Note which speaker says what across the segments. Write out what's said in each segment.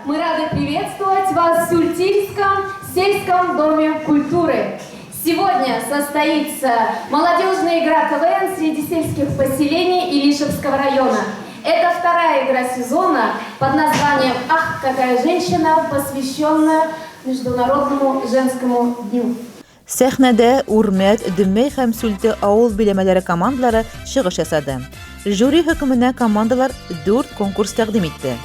Speaker 1: Мы рады приветствовать вас в Сультильском сельском доме культуры. Сегодня состоится молодежная игра КВН среди сельских поселений Илишевского района. Это вторая игра сезона под названием «Ах, какая женщина», посвященная Международному женскому дню.
Speaker 2: Сәхнәдә Үрмәт, Дөмәй һәм Сүлте авыл биләмәләре командалары чыгыш ясады. Жюри хөкеменә командалар дүрт конкурс тәкъдим итте.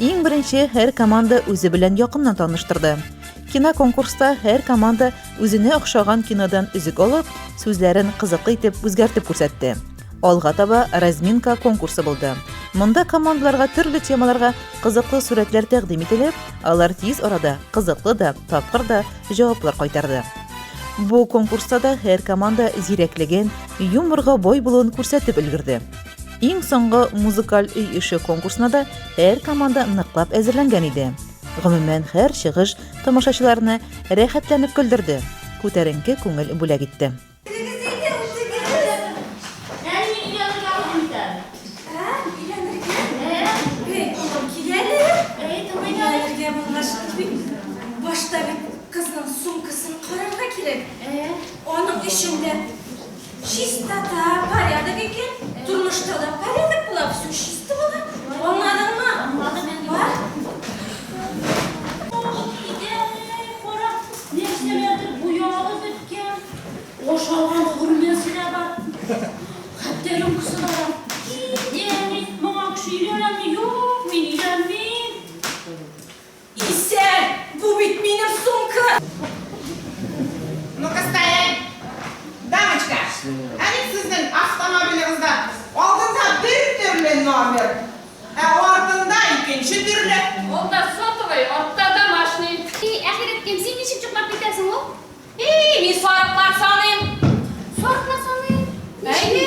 Speaker 2: Иң беренче һәр команда үзе белән якыннан таныштырды. Киноконкурста һәр команда үзенә охшаган кинодан өзек алып, сүзләрен кызыклы итеп үзгәртеп күрсәтте. Алга таба разминка конкурсы булды. Монда командаларга төрле темаларга кызыклы сурәтләр тәкъдим ителеп, алар тиз арада кызыклы да, тапкыр да җаваплар кайтарды. Бу конкурста да һәр команда зирәклеген, юморга бай булуын күрсәтеп өлгерде. Иң соңгы музыкаль өй эше конкурсына да һәр команда ныклап әзерләнгән иде. Гомумән, һәр чыгыш тамашачыларны рәхәтләнеп көлдерде, күтәренке күңел бүләк итте.
Speaker 3: Башта бит кызның сумкасын карарга кирәк. Аның эчендә чистота, порядок икән. Тормышта да порядок була, все чисто була. Аңладыңмы? Аңладым инде. Бар.
Speaker 4: Нәрсәләрдер буявы беткән, ашалган хөрмәсе дә бар, хәтта рюмкасы да бар. Әни, моңа кеше өйләнәме? Юк, мин өйләнмим.
Speaker 3: Исәр, бу бит минем сумка!
Speaker 5: Ну-ка стоять! Дамочка, ә бит сезнең автомобилегездә алдында бер төрле номер, Ә артында икенче төрле.
Speaker 6: Алда сотовый, артта домашний.
Speaker 7: И, әхирәткәем, син ничек йоклап китәсең ул?
Speaker 6: И, мин сарыклар саныйм.
Speaker 7: Сарыклар саныйм?
Speaker 6: Әйе.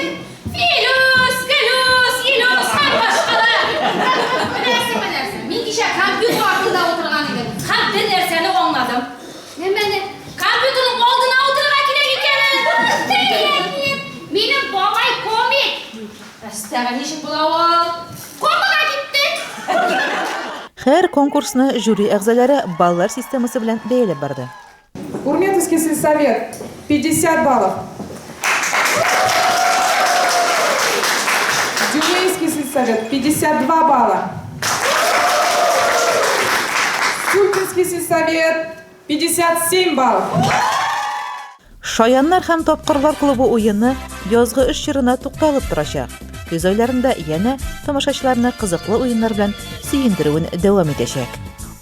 Speaker 6: Филүс, Гөлүс, Илүс һәм башкалар. Беләсеңме нәрсә? Мин кичә компьютер артында утырган идем һәм бер нәрсәне аңладым.
Speaker 7: Нәмәне?
Speaker 6: Компьютерның алдына утырырга кирәк икәнен.
Speaker 7: Әкият! Минем бабай комик.
Speaker 6: Әстәгә ничек була ул?
Speaker 7: Комага китте!
Speaker 2: Һәр конкурсны жюри әгъзалары баллар системасы белән бәяләп барды.
Speaker 8: Урметовский сельсовет, 50 баллов. Дюмейский сельсовет, 52 балла. Сультинский сельсовет, 57 баллов.
Speaker 2: Шаяннар һәм тапкырлар клубы уены язгы эш чорына тукталып торачак. Көз айларында янә тамашачыларны кызыклы уеннар белән сөендерүен дәвам итәчәк.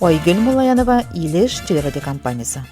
Speaker 2: Айгөл Муллаянова, Илеш телерадиокомпаниясе.